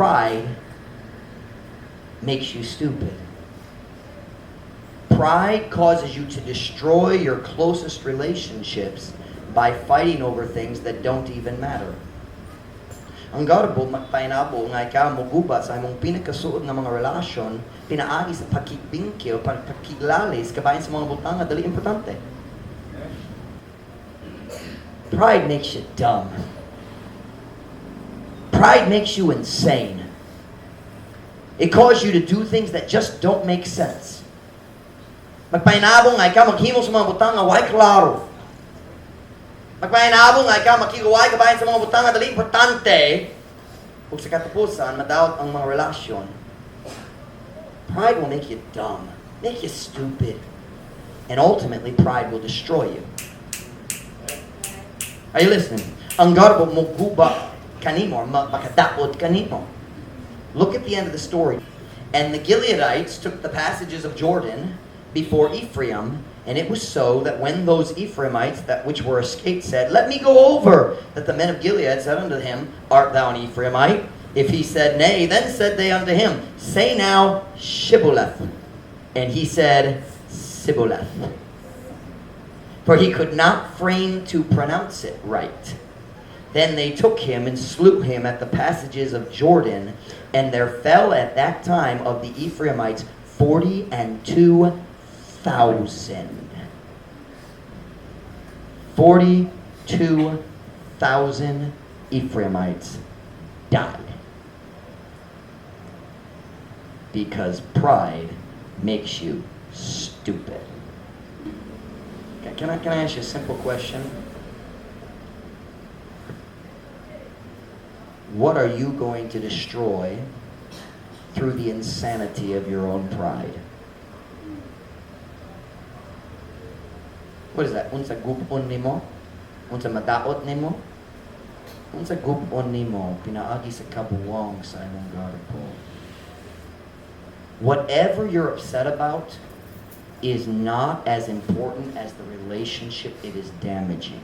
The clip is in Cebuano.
Pride makes you stupid. Pride causes you to destroy your closest relationships by fighting over things that don't even matter. Ang garbo, magpainabo nga ikaw moguba sa imong pinakasuod nga mga relasyon, pinaagi sa pakigbingkil, pagpakiglalis, kabahin sa mga butang nga dili importante. Pride makes you dumb. Pride makes you insane. It causes you to do things that just don't make sense. Magpahinabong nga ikaw maghimo sa mga butang nga way klaro. Magpahinabong nga ikaw makig-away kabahin sa mga butang nga dili importante. Ug sa katapusan, madaot ang mga relasyon. Pride will make you dumb, make you stupid. And ultimately, pride will destroy you. Are you listening? Ang garbo moguba kanimo, makadaot kanimo. Look at the end of the story. "And the Gileadites took the passages of Jordan before Ephraim, and it was so that when those Ephraimites that which were escaped said, 'Let me go over,' that the men of Gilead said unto him, 'Art thou an Ephraimite?' If he said, 'Nay,' then said they unto him, 'Say now Shibboleth.' And he said, 'Sibboleth.' For he could not frame to pronounce it right. Then they took him and slew him at the passages of Jordan, and there fell at that time of the Ephraimites 42,000." 42,000 Ephraimites died because pride makes you stupid. Can I ask you a simple question? What are you going to destroy through the insanity of your own pride? What is that? Unsa gub-on nimo? Unsa madaot nimo? Unsa gub-on nimo pinaagi sa kabuwang sa imong garbo? Whatever you're upset about is not as important as the relationship it is damaging.